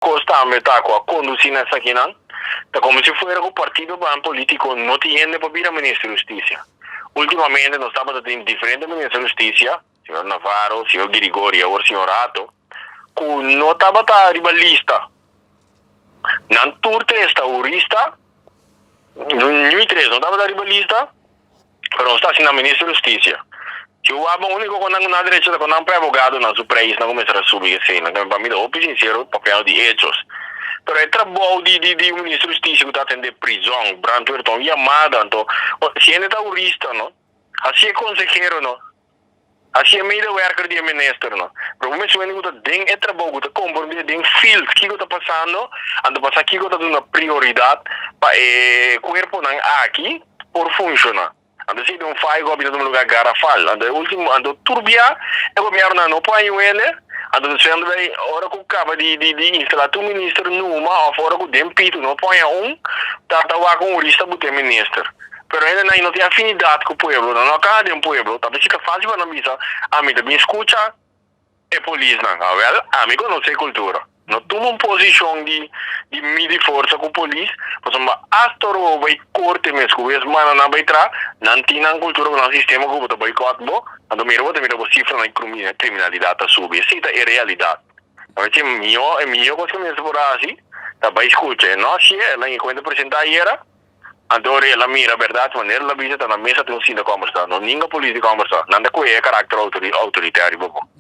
Kos tambe ta ku a kondusí na esakinan, ta komo si fuera ku partidonan polítiko no tin hende pa bira minister di hustisia. Últimamente nos tabata tin diferente minister di hustisia, señor Navarro, señor Girigorie i awor señor Hato, ku no tabata riba lista. Nan tur tres ta hurista, niun tres no tabata riba lista. Pero nos ta asina minister di husticia. Si wak bo unico con nan cu nan derecho ta con nan pa e abogadonan su prijsnan cu mester a subi eseinan. Tambe pa mi ta hopi sincero papiando di hechos. Pero e trabou di di di un minister di husticia cu ta atende prizon, brandweer ta un yamada anto si hende ta hurista no, haci e consehero no. Así e medewerker di e minister no. Pero bo mester wende ku ta den e trabou, ku ta komprondé den field kiko ta pasando, anto pa sa kiko ta duna prioridat pa e kuerponan aki por funshoná. Anto esei ta un faya ku a bira tuma lugá garafal. Anto e último, anto tur bia e gobièrnunan no por haña wende, anto despues nan ta bai ora ku kaba di di di instalá tur minister numa òf ora ku den pitu no por haña un, ta ta wak un hurista buta e minister. Pero hendenan i no tin afinidat ku pueblo, nan no a kaha den pueblo, ta bishita fásil pa nan bisa, Ami ta bin skucha e polisnan. Awèl, ami konosé e kultura. No tuma un posishon di di midi forsa ku polis, pasobra asta ora bo bai korte mes ku wes manda nan bai traha, nan tin nan kultura ku nan sistema ku bo ta boikòt bo, anto mira bo ta mira bo sifranan di kriminalidat ta subi. Esei ta e realidat. A veces mihó, e mihó kos ku mester por hasi ta bai skucha. E no hasié, el a enkuentra presentá ayera. Anto ora el a mira berdad, manera el a bisa ta na mesa tin un sinta kombersa, no ninga polis di kombersa, nan ta kohe e karakter autoritario riba bo.